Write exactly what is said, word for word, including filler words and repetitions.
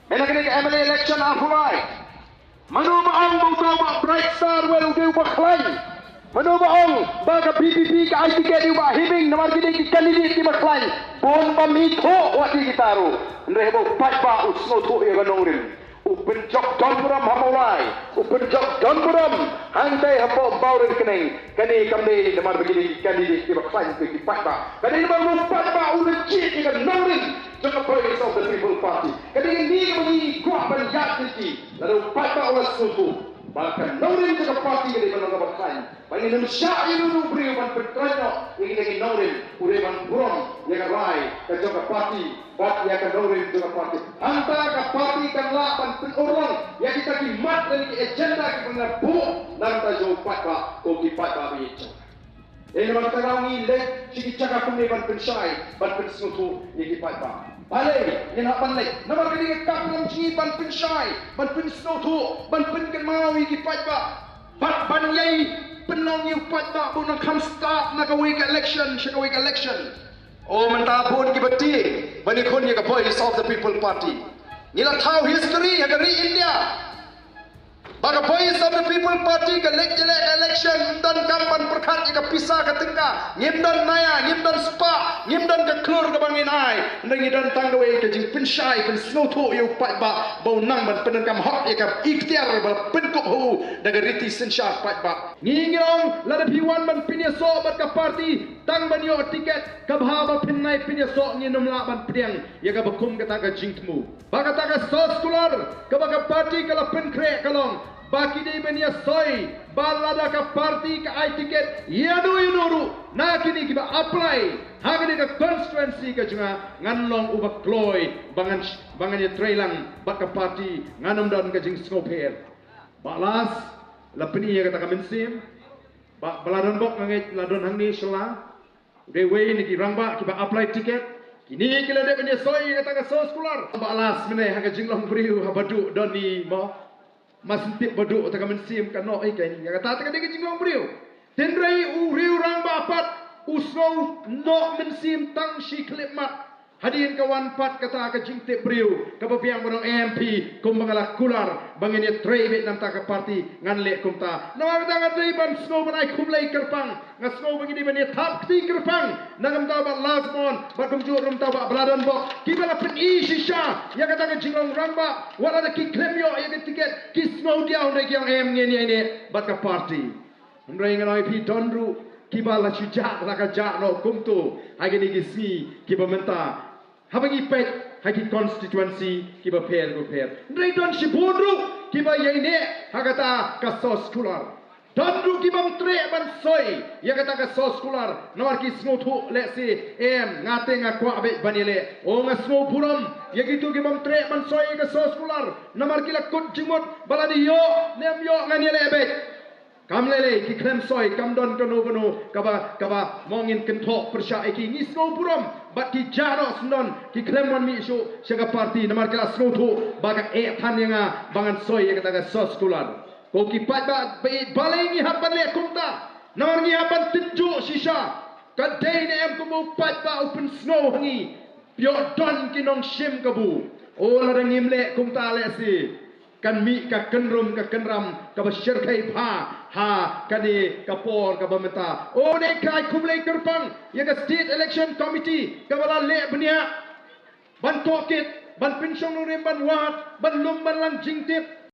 Mynta kane ka M L A election arphew lai. Mano ba ong ba uta u Bah Brightstar Wahlang u dei uba khlaiñ? Mano ba ong ba ka V P P ka ai ticket ïa u Bah Hibing namar ki dei ki candidate kiba khlaiñ? Bun bym ithuh wat ïa kita ruh. Hynrei haba u paidbah u sngewthuh ïa ka nongrim, u pynjop don burom ha Mawlai, u pynjop don burom hangtai hapoh Bawrkynrad. Kane kam dei namar ba ki dei ki candidate kiba khlaiñ, ki paidbah. Ka dei namar ba u paidbah u la jied ïa ka nongrim jong ka Voice of the People Party. Ka dei kane kaba ngi kwah ban ïaid lynti. Lada u paidbah u la sngewthuh ba ka nongrim jong ka party ka dei ban long kaba khlaiñ, ba ngin ym shah ïa uno uno u briew ban pynkhlaiñ noh ïa kita ki nongrim. U dei ban burom ïa ka rai ka jong ka party bad ïa ka nongrim jong ka party. Hangta ka party kan lah ban pynurlong ïa kita ki mat lane ki agenda kiba ngi la buh na ka bynta jong u paidbah, ko ki paidbah ba ïeit jong nga. Dei namar kata ngi leit sha ki jaka kumne ban pynshai, ban pynsngewthuh ïa ki paidbah. Balei ngin hap ban leit? Namar ka dei ka kam jong ngi ban pynshai, ban pynsngewthuh, ban pynkynmaw ïa ki paidbah. Bad ban ïai pynlong ïa u paidbah ba un ym kham stad na kawei ka election sha kawei ka election. O, mynta bun kiba tieng ban ïakhun ïa ka Voice of the People Party. Ngi la thaw history ha ka ri India ba ka Voice of the People Party ka leit ïaleh ka election, ym don kam ban pyrkhat ïa ka pisa ka tyngka, ngim don naya, ngim don spah, ngim don ka klur kaba ngin ai. Hynrei ngi don tang kawei ka jingpynshai, pynsngewthuh ïa u paidbah ba u nang ban pyndonkam hok ïa ka iktiar ba la pynkup ha u da ka riti synshar paidbah. Ngi ngi ong lada phi wan ban pynïasoh bad ka party tang ban ïoh tiket, ka bha ba phin nai pynïasoh, ngin ym lah ban pdiang ïa kaba kum kata ka jingthmu. Ba kata ka soskular kaba ka party ka la pynkhreh ka long ba ki dei ban ïasoi ba lada ka party ka ai tiket ïa no ïa no ruh na kine kiba apply ha kane ka constituency ka jong nga, ngan long uba kloi ba ngan sh-, ba ngan ïatreilang bad ka party, ngan ym don ka jingsngewpher. Bah Las, la pyni ïa kata ka mynsiem. Bah, ba la don bok nga ngeit la don hangne sha la. U dei wei na ki rangbah kiba apply ticket. Kine ki la dep ban ïasoi ïa kata ka soskular. Bah Las mynne ha ka jinglong briew haba duh don i mo. Mas ntip ba duh ta ka mynsiem ka noh ïa ka, ïa kata ta ka dei ka jinglong briew. Hynrei u riew rangbah pat u sngew noh mynsiem tang shi khyllipmat. Hadien ka wan pat kata ka jingtip briew kaba biang ban ong M P, kumba nga la kular ba ngin ïatrei beit na bynta ka party, ngan leh kumta. Namar kata nga dei ban sngew ban ai khublei kyrpang, nga sngew ba ngi dei ban ïathap kti kyrpang na ka bynta Bah Lasmon bad kumjuh ruh na bynta Bah Baladonbok kiba la pyni shisha ïa kata ka jinglong rangbah. Wat lada ki khlem ïoh ïa ka tiket ki sngew diaw, hynrei ki ong em ngin ïaineh bad ka party. Hynrei ngan ong ïa phi, don ruh kiba la shu jah la ka jah noh kumto ha kine ki sngi kiba mynta. Haba ngi peit ha ki constituency kiba pher kiba pher, hynrei don shibun ruh kiba ïaineh ha kata ka soskular. Don ruh ki bym treh ban soi ïa kata ka soskular namar ki sngewthuh lehse, em, nga te nga kwah beit ban ïaleh. O, nga sngew burom ïa kito ki bym treh ban soi ïa ka soskular namar ki la kut jingmut ba lada ïoh ne em ïoh ngan ïaleh beit. Kam lei lei ki khlem soi, kam don kano kano kaba, kaba mo ngin kynthoh pyrshah ïa ki. Ngi sngew burom bad ki jah noh syndon, ki khlem wan mih shuh sha ka party namar ki la sngewthuh ba ka eh than ïa nga ba ngan soi ïa kata ka soskular. Ko ki paidbah ba ïeit, balei ngi hap ban leh kumta? Namar ngi hap ban tynjuh shisha. Ka dei ne em kumba u paidbah u pynsngew ha ngi? Phi ïoh don ki nongshim kabu. O, lada ngim leh kumta lehse kan mih ka kynrum ka kynram kaba shyrkhei bha ha kane ka por kaba mynta. O, ne ka ai khublei kyrpang ïa ka State Election Committee kaba la leh bniah ban tohkit, ban pynshong nongrim, ban wad, ban lum, ban lang jingtip,